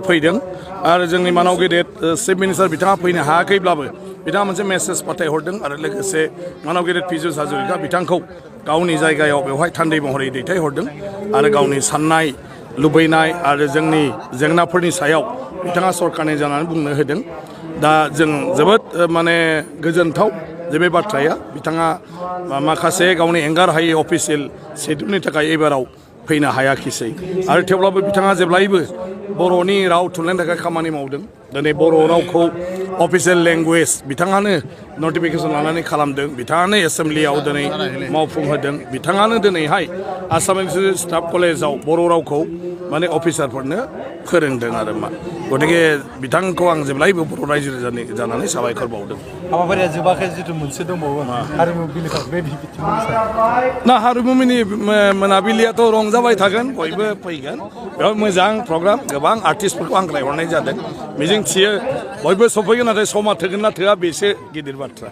फैदों आरो जोंनि मानाव गेदेर चिफ मिनिस्टार बिथाङा फैनो हायाखैब्लाबो बिथाङा मोनसे मेसेज फाथायहरदों आरो लोगोसे मानाव गेदेर पिजुस हाजरिका बिथांखौ गावनि जायगायाव बेवहाय थान्दै महरै दैथायहरदों आरो गावनि साननाय लुबैनाय आरो जोंनि जेंनाफोरनि सायाव बिथाङा सरकारनि जानानै बुंनो होदों दा जों जोबोद माने गोजोनथाव जे बे बाथ्राया बिथाङा माखासे गावनि एंगार हायै अफिसियेल शेड्युलनि थाखाय एबाराव फैनो हायाखिसै आरो थेवब्लाबो बिथाङा जेब्लायबो बर'नि राव थुनलाइनि थाखाय खामानि मावदों दिनै बर' रावखौ अफिसियेल लेंगुवेज बिथाङानो नटिफिकेसन लानानै खालामदों बिथाङानो एसेम्ब्लियाव दिनै मावफुंहोदों बिथाङानो दिनैहाय आसाम इउनिभार्सिटि स्टाफ कलेजाव बर' रावखौ माने अफिसारफोरनो फोरोंदों आरो मा गतिके बिथांखौ आं जेब्लायबो बर' रायजो जानानै साबायखर बावदों हाबाफारिया जोबाखै जिथु मोनसे दंबावो हारिमु बिलिफां बे ना हारिमु मोनाबिलियाथ' रंजाबाय थागोन बयबो फैगोन बेयाव मोजां प्रग्राम गोबां आर्टिस्टफोरखौ हांख्रायहरनाय जादों मिजिं थियो बयबो सफैगोन नाथाय समा थोगोन ना थोआ बेसो गिदिर बाथ्रा